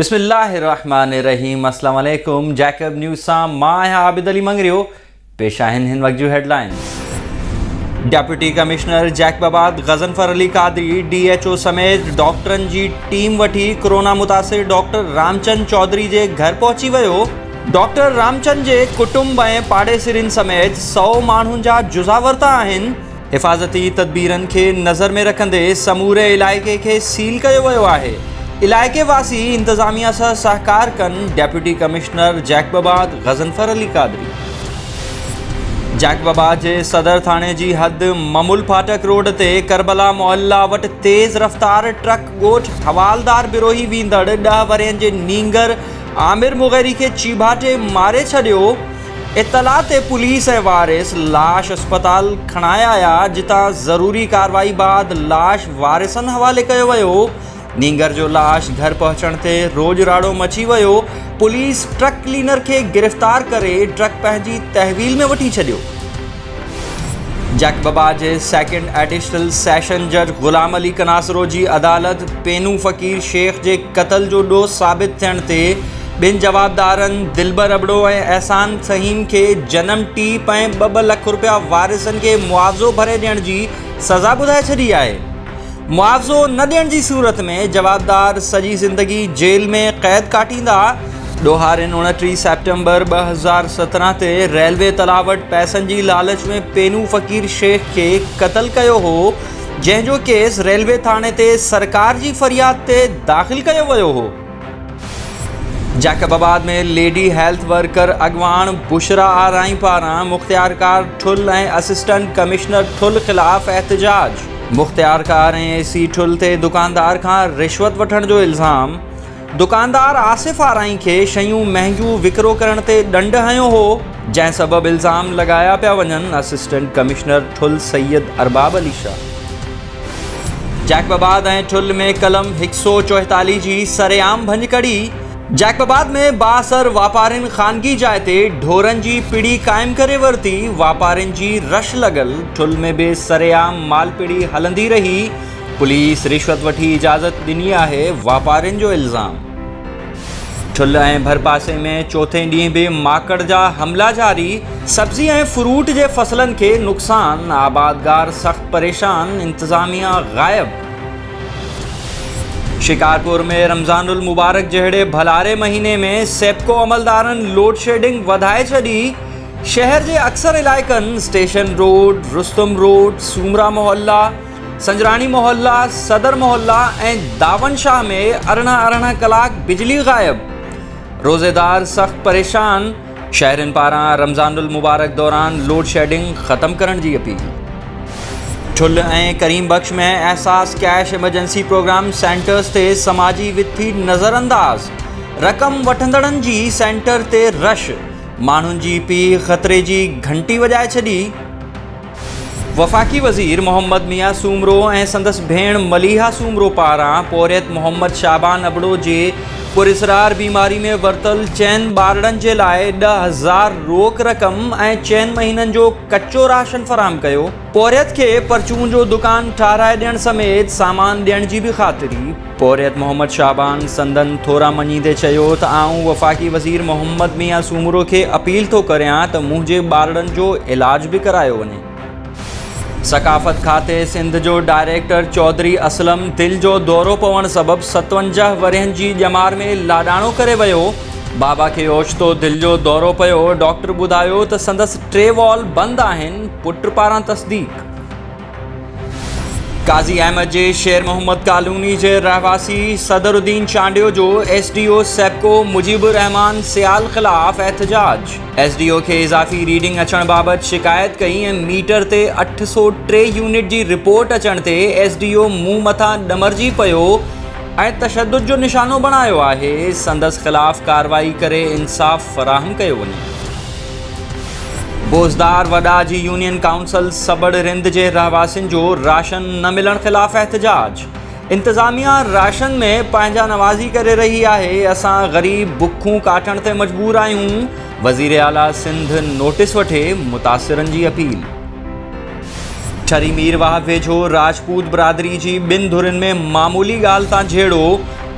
بسم الله الرحمن الرحيم السلام عليڪم جيڪب نيوز سان مان آهيان عابد علي مڱريو پيش آهن هن وقت جون headlines. Deputy commissioner Jacobabad Ghazanfar Ali Qadri D H O سميت ڊاڪٽرن جي ٽيم وٺي ڪورونا متاثر ڊاڪٽر رامچند چوڌري جي گهر پهچي ويو ڊاڪٽر رامچند جي ڪٽنب ۽ پاڙيسرين سميت سئو ماڻهن جا جزا ورتا آهن حفاظتي تدبيرن کي نظر ۾ رکندي سموري علائقي کي سيل ڪيو ويو آهي، علائقي واسي انتظاميا سان سهڪار ڪن، deputy commissioner Jacobabad Ghazanfar Ali Qadri. Jacobabad جي صدر ٿاڻي جي حد ممل ڦاٽڪ روڊ تي ڪربلا محلا وٽ تيز رفتار ٽرڪ ڳوٺ حوالدار بروهي ويندڙ ڏهه ورهين جي نينگر عامر مغيري کي چيڀاٽي ماري ڇڏيو، اطلاع تي پوليس ۽ وارث لاش اسپتال کڻائي آيا جتان ضروري ڪارروائي بعد لاش وارثن حوالي ڪيو ويو، نينگر جو لاش گهر پهچڻ تي روڄ راڙو مچي ويو، پوليس ٽرڪ ڪلينر کي گرفتار ڪري ٽرڪ پنهنجي تحويل ۾ وٺي ڇڏيو. جيڪب آباد جي سيڪنڊ ايڊيشنل سيشن جج غلام علي ڪناسرو جي عدالت پينو فقير شيخ جي قتل جو ڏوهه ثابت ٿيڻ تي ٻن جوابدارن دلبر ابڙو ۽ احسان ٿهيم کي جنم ٽيپ ۽ ٻه ٻه لک رپيا وارثن کي معاوضو ڀري ڏيڻ جي سزا ٻڌائي ڇڏي آهي. معاوضو نه ڏيڻ جي صورت ۾ جوابدار سڄي زندگي جيل ۾ قيد ڪاٽيندا. ڏوهارين 29 سيپٽمبر 2017 تي ريلوي تلاء وٽ پئسن جي لالچ ۾ پينو فقير شيخ کي قتل ڪيو هو، جنهن جو ڪيس ريلوي ٿاڻي تي سرڪار جي فرياد تي داخل ڪيو ويو هو. جيڪب آباد ۾ ليڊي هيلٿ ورڪر اڳواڻ بشريٰ آرائين پاران مختيارڪار ٺل ۽ اسسٽنٽ ڪمشنر ٺل خلاف احتجاج، مختيارڪار ۽ اي سي ٺل تي دڪاندار کان رشوت وٺڻ جو الزام، دڪاندار آصف آرائين کي شيون مهنگيون وڪرو ڪرڻ تي ڏنڊ هنيو هو، جنهن سبب الزام لڳايا پيا وڃن، اسسٽنٽ ڪمشنر ٺل سيد ارباب علي شاهه. جيڪب آباد ۽ ٺل ۾ قلم 144 جي سرعام ڀڃڪڙي، جيڪب آباد ۾ بااثر واپارين خانگي جاء تي ڍورن جي پڙي قائم ڪري ورتي، واپارين جي رش لڳل، ٺل ۾ به سرعام مال پڙي هلندي رهي، پوليس رشوت وٺي اجازت ڏني آهي، واپارين جو الزام. ٺل ۽ ڀرپاسي ۾ چوٿين ڏينهن به ماڪڙ جا حملا جاري، سبزي ۽ فروٽ جي فصلن کي نقصان، آبادگار سخت پريشان، انتظاميا غائب. شڪارپور ۾ رمضان المبارڪ جهڙي ڀلاري مهيني ۾ سيپڪو عملدارن لوڊشيڊنگ وڌائي ڇڏي، شهر جي اڪثر علائقن station road, Rustam road, Soomra محلا، سنجراڻي محلا، صدر محلا ۽ داون شاهه ۾ 18 18 ڪلاڪ بجلي غائب، روزيدار سخت پريشان، شهرين پاران رمضان المبارڪ دوران لوڊشيڊنگ ختم ڪرڻ جي appeal. Thul ۽ Karim Bakhsh ۾ Ehsaas cash emergency programme centres تي سماجي وٿي نظرانداز، رقم وٺندڙن جي سينٽر تي رش، ماڻهن جي پيهه خطري جي گهنٽي وڄائي ڇڏي. وفاقي وزير محمد ميان سومرو ۽ سندس ڀيڻ مليحه سومرو پاران پورهيت محمد شعبان ابڙو جي پراسرار بيماري ۾ ورتل چئن ٻارڙن جي لاء 10,000 روڪ رقم ۽ چئن مهينن جو ڪچو راشن فراهم ڪيو، پورهيت کي پرچون جو دڪان ٺاهرائي ڏيڻ سميت سامان ڏيڻ جي به خاطري. پورهيت محمد شعبان سندن ٿورا مڃيندي چيو ته آئون وفاقي وزير محمد ميان سومرو کي اپيل ٿو ڪريان ته منهنجي ٻارڙن جو علاج به ڪرايو وڃي. ثقافت کاتي سنڌ جو ڊائريڪٽر چوڌري اسلم دل جو دورو پوڻ سبب 57 ورهين جي ڄمار ۾ لاڏاڻو ڪري ويو، بابا کي اوچتو دل جو دورو پيو، ڊاڪٽر ٻڌايو ته سندس ٽي وال بند آهن، پٽ پاران تصديق. قاضي احمد جي شير محمد ڪالوني جي رهواسي صدر الدين چانڊيو جو S D O SEPCO Mujeeb ur Rehman Sial خلاف احتجاج، ايس ڊي او کي اضافي ريڊنگ اچڻ بابت شڪايت ڪئي ۽ ميٽر تي 803 يونٽ جي رپورٽ اچڻ تي ايس ڊي او منهن مٿان ڏمرجي پيو ۽ تشدد جو نشانو بڻايو آهي، سندس خلاف ڪارروائي ڪري انصاف فراهم ڪيو وڃي. بوزدار وڏا جي يونين ڪائونسل سٻڙ رند جي رهواسين جو راشن نه ملڻ خلاف احتجاج، انتظاميا راشن ۾ پنهنجا نوازي ڪري رهي آهي، اسان غريب بکون ڪاٽڻ تي مجبور آهيون، وزيراعليٰ سنڌ نوٽيس وٺي، متاثرن جي اپيل. ٺري ميرواهه ويجهو راجپوت برادري جي ٻن ڌرين ۾ معمولي ڳالهه تان جهيڙو،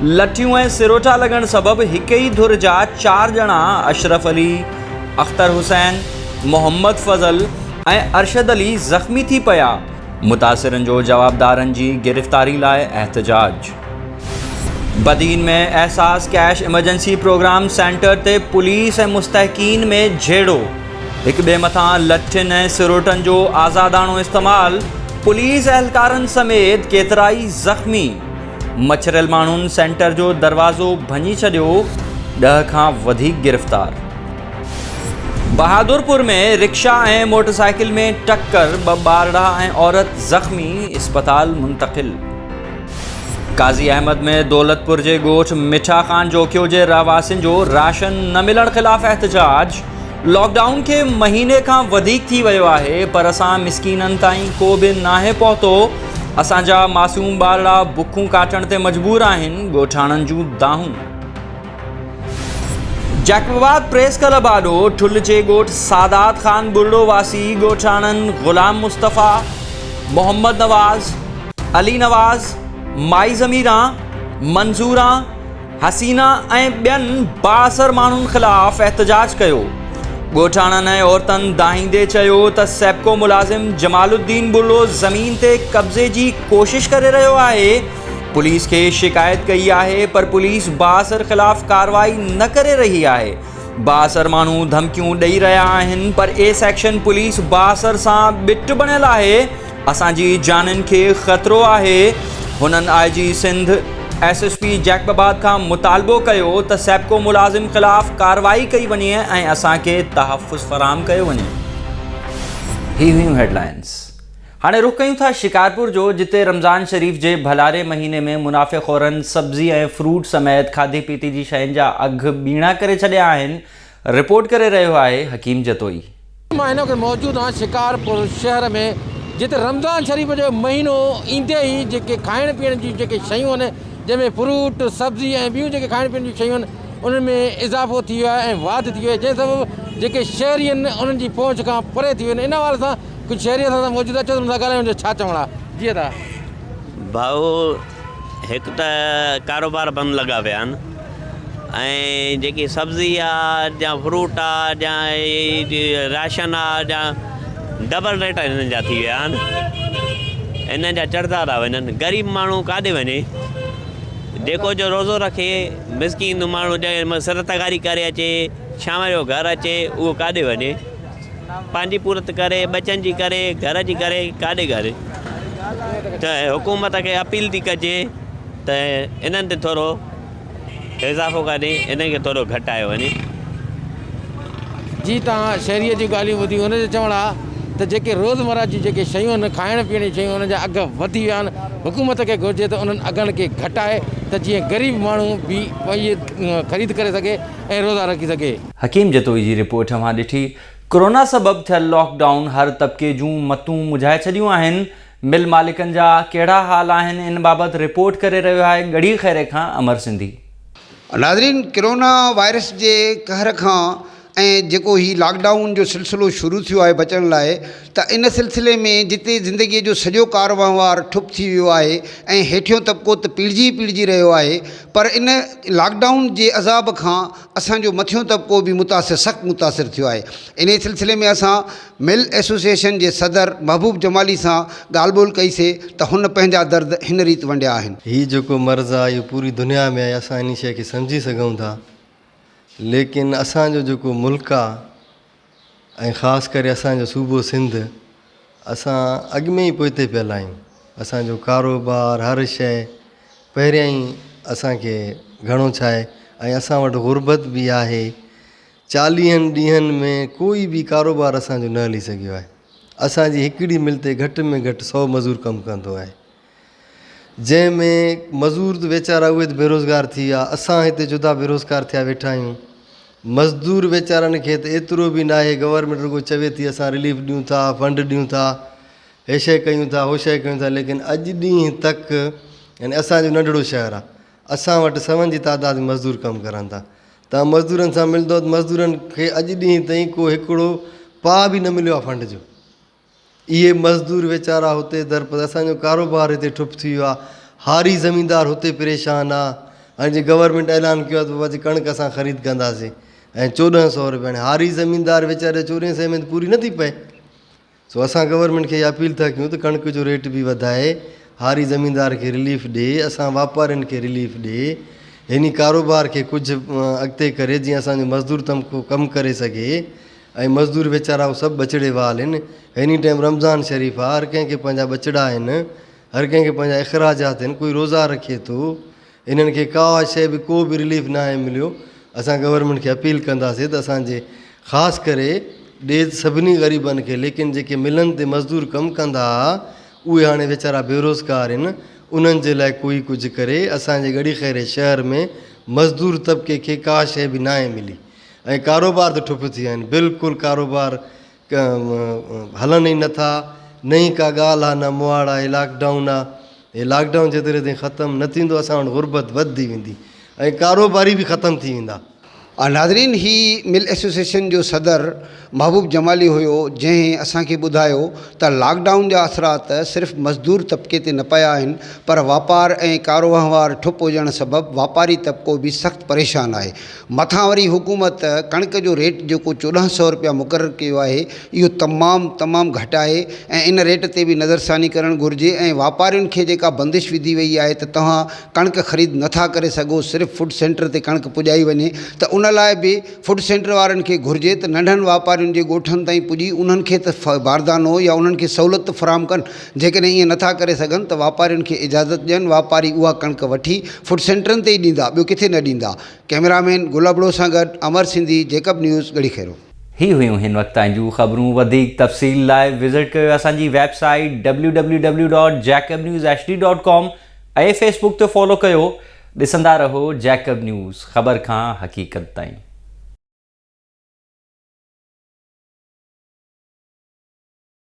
لٺيون ۽ سروٽا لڳڻ سبب هڪ ئي ڌر جا چار ڄڻا اشرف علي، اختر حسين، محمد فضل ۽ ارشد علي زخمي ٿي پيا. متاثرن جو جوابدارن جي گرفتاري لاء احتجاج. Badin ۾ Ehsaas cash emergency programme centre تي پوليس ۽ مستحقين ۾ جهيڙو، هڪ ٻئي مٿان لٺين ۽ سروٽن جو آزاداڻو استعمال، پوليس اهلڪارن سميت ڪيترائي زخمي، مڇريل ماڻهن سينٽر جو دروازو ڀڃي ڇڏيو، 10 کان وڌيڪ گرفتار. بهادرپور ۾ رڪشا ۽ موٽرسائيڪل ۾ ٽڪر، ٻه ٻارڙا ۽ عورت زخمي، اسپتال منتقل. قاضي احمد ۾ دولتپور جي ڳوٺ مٺا خان جوکيو جي رهواسين جو راشن نه ملڻ خلاف احتجاج، لاڪ ڊائون کي مهيني کان وڌيڪ ٿي ويو آهي پر اسان مسڪينن تائين ڪو به ناهي پهتو، اسان جا معصوم ٻارڙا بکون ڪاٽڻ تي مجبور آهن، ڳوٺاڻن جون دانهون. جيڪب آباد پريس ڪلب آڏو ٺل جي ڳوٺ سادات خان ٻرڙو واسي ڳوٺاڻن غلام مصطفيٰ، محمد نواز، علي نواز، مائي ضميران، منظوران، حسينا ۽ ٻين بااثر ماڻهن خلاف احتجاج ڪيو. ڳوٺاڻن ۽ عورتن دانهيندي چيو ته سيپڪو ملازم جمال الدين ٻرڙو زمين تي قبضي جي ڪوشش ڪري رهيو آهي، پوليس کي شڪايت ڪئي آهي پر پوليس بااثر خلاف ڪارروائي نه ڪري رهي آهي، بااثر ماڻهو ڌمڪيون ڏئي رهيا آهن پر اي سيڪشن پوليس بااثر سان ٻٽ بڻيل آهي، اسان جي جانين کي خطرو آهي، هنن I G Sindh, S S P Jacobabad کان مطالبو ڪيو ته سيپڪو ملازم خلاف ڪارروائي ڪئي وڃي ۽ اسان کي تحفظ فراهم ڪيو وڃي. هي هيون هيڊلائنز. هاڻي رخ ڪيون ٿا شڪارپور جو جتي رمضان شريف جي ڀلاري مهيني ۾ منافع خورن سبزي ۽ فروٽ سميت کاڌي پيتي جي شين جا اگهه ٻيڻا ڪري ڇڏيا آهن، رپورٽ ڪري رهيو آهي حڪيم جتوئي. مان هن وقت موجود آهيان شڪارپور شهر ۾ جتي رمضان شريف جو مهينو ايندي ئي جيڪي کائڻ پيئڻ جون جيڪي شيون آهن جنهن ۾ فروٽ سبزي ۽ ٻيون جيڪي کائڻ پيئڻ جون شيون آهن انهن ۾ اضافو ٿي ويو آهي ۽ واڌ ٿي وئي آهي جنهن سبب جيڪي شهري آهن انهن جي پهچ کان پري ٿي ويون آهن ان حوالي سان ڪجهه شهري اسان سان موجود اچو ته انهن سان ڳالهايون جو ڇا چوڻ آهي جي ادا. ڀائو هڪ ته ڪاروبار بند لڳا پيا آهن ۽ جيڪي سبزي آ يا فروٽ آ يا راشن آ يا ڊبل ريٽ هنن جا ٿي ويا آهن هنن جا چڙهندا ٿا وڃن غريب ماڻهو ڪاڏي وڃي جيڪو جو روزو رکي مسڪين ماڻهو جنهن سر تغاري ڪري اچي شام جو گهر اچي اهو ڪاڏي وڃي پنهنجي پورت ڪري، ٻچن جي ڪري، گهر جي ڪري، ڪاڏي ڪري ته حڪومت کي اپيل ٿي ڪجي ته انهن تي ٿورو اضافو ڪري انهن کي ٿورو گهٽايو وڃي. جي توهان شهريء جون ڳالهيون ٻڌيون ان جو چوڻ آهي ته جيڪي روزمره جون جيڪي شيون آهن کائڻ پيئڻ جون شيون انهن جا اگهه وڌي ويا آهن حڪومت کي گهرجي ته انهن اگهن کي گهٽائي ته جيئن غريب ماڻهو به اهي خريد ڪري سگهي ۽ روزا رکي سگهي. حڪيم جتوئي جي رپورٽ اوهان ڏٺي، ڪرونا سبب ٿيل لاڪ ڊائون هر طبقي جون متون مجهائي ڇڏيون آهن، مل مالڪن جا ڪهڙا حال آهن ان بابت رپورٽ ڪري رهيو آهي ڳڙهي خيري کان امر سنڌي. ناظرين ڪرونا وائرس جي قهر کان ۽ جيڪو هي لاڪ ڊائون جو سلسلو شروع ٿيو آهي بچڻ لاء ته ان سلسلي ۾ جتي زندگي جو سڄو ڪاروهنوار ٺپ ٿي ويو آهي ۽ هيٺيون طبقو ته پيڙجي ئي پيڙجي رهيو آهي پر ان لاڪ ڊائون جي عذاب کان اسان جو مٿيون طبقو به متاثر سخت متاثر ٿيو آهي انهي سلسلي ۾ اسان مل ايسوسيئيشن جي صدر محبوب جمالي سان ڳالهه ٻولهه ڪئي سي ته هن پنهنجا درد هن ريت ونڊيا آهن. هي جيڪو مرض آ اهو پوري دنيا ۾ آهي اسان انهي شئي کي سمجهي سگهون ٿا ليڪن اسان جو جيڪو ملڪ آ ۽ خاص ڪري اسان جو صوبو سنڌ اسان اڳ ۾ ئي پوئتي پيل آهيون اسان جو ڪاروبار هر شئي پهريان ئي اسان کي گهڻو ڇاهي ۽ اسان وٽ غربت به آهي چاليهن ڏينهن ۾ ڪوئي به ڪاروبار اسان جو نه هلي سگهيو آهي اسان جي هڪڙي مل تي گهٽ ۾ گهٽ سو مزور ڪم ڪندو آهي جنهن ۾ مزور ته ويچارا اهي ته بيروزگار ٿي ويا اسان هتي جدا بيروزگار ٿيا ويٺا آهيون مزدور ويچارن کي ته ايترو به ناهي گورنمينٽ رڳو چوي ٿي اسان رليف ڏيون ٿا فنڊ ڏيون ٿا هي شيء ڪيون ٿا هو شيء ڪيون ٿا ليڪن اڄ ڏينهن تڪ يعني اسانجو ننڍڙو شهر آهي اسان وٽ سون جي تعداد ۾ مزدور ڪم ڪرن ٿا تان مزدورن سان ملندو ته مزدورن کي اڄ ڏينهن تائين ڪو هڪڙو پاء به نه مليو آهي فنڊ جو اهي مزدور ويچارا هتي درپد اسان جو ڪاروبار هتي ٺپ ٿي ويو آ هاري زميندار هتي پريشان آ هاڻي جي گورنمينٽ اعلان ڪيو آهي ته بابا جي ڪڻڪ اسان خريد ڪنداسين ۽ 14 سو روپيا هاڻي هاري زميندار ويچاري چوڏهين سئي ۾ ته پوري نٿي پئي سو اسان گورنمينٽ کي اها اپيل ٿا ڪيون ته ڪڻڪ جو ريٽ به وڌائي هاري زميندار کي رليف ڏي اسان واپارين کي رليف ڏي هن ڪاروبار کي ڪجهه اڳتي ڪري جيئن اسان جو مزدور طبقو ڪم ڪري سگهي ۽ مزدور ويچارا هو سڀ ٻچڙي وال آهن هن ٽائيم رمضان شريف آهي هر ڪنهن کي پنهنجا ٻچڙا آهن هر ڪنهن کي پنهنجا اخراجات آهن ڪوئي روزا رکي ٿو انهن کي ڪا شيء به ڪو به رليف ناهي مليو اسان گورنمينٽ کي اپيل ڪنداسين ته اسان جي خاص ڪري ڏي سڀني غريبن کي ليڪن جيڪي ملن تي مزدور ڪم ڪندا ها اهي هاڻي ويچارا بيروزگار آهن انهن جي لاء ڪوئي ڪجهه ڪري اسان جي ڳڙهي خيري شهر ۾ مزدور طبقي کي ڪا شيء به ناهي ملي ۽ ڪاروبار ته ٺپ ٿي ويا آهن بلڪل ڪاروبار هلن ئي نٿا نه ئي ڪا ڳالهه آ نه مهاڙ آ هي لاڪ ڊائون آ هي لاڪ ڊائون جيتري تائين ختم نه ٿيندو اسان وٽ غربت وڌندي ويندي ۽ ڪاروباري به ختم ٿي ويندا. ناظرين هي مل ايسوسيئيشن جو صدر محبوب جمالي هيو جنهن اسان کي ٻڌايو ته لاڪ ڊائون جا اثرات صرف مزدور طبقي تي نه پيا آهن پر واپار ۽ ڪاروهنوار ٺپ هجڻ سبب واپاري طبقو به سخت پريشان آهي مٿان وري حڪومت ڪڻڪ جو ريٽ جيڪو 14 سئو رپيا مقرر ڪيو آهي اهو تمام تمام گهٽ آهي ۽ ان ريٽ تي به نظرثاني ڪرڻ گهرجي ۽ واپارين کي جيڪا بندش وڌي وئي آهي ته توهان ڪڻڪ خريد نٿا ڪري سگهو صرف فوڊ سينٽر تي ڪڻڪ پڄائي وڃي ته ان لاء به فوڊ سينٽر وارن کي گهرجي ته ننڍن واپارين جي ڳوٺن تائين پڄي انهن کي ته باردانو يا انهن کي سهولت ته فراهم ڪن جيڪڏهن ائين نٿا ڪري سگهن ته واپارين کي اجازت ڏين واپاري اها ڪڻڪ وٺي فوڊ سينٽرن تي ئي ڏيندا ٻيو ڪٿي نه ڏيندا. ڪئميرا مين گل ابڙو سان گڏ امر سنڌي جيڪب نيوز ڳڙهي خيرو. هي هيون هن وقت تائين جون خبرون وڌيڪ تفصيل لاء وزٽ ڪيو اسان جي web site W W W dot Jacob news H D dot com ۽ Facebook تي فالو ڪيو ڏسندا رهو جيڪب نيوز خبر کان حقيقت تائين.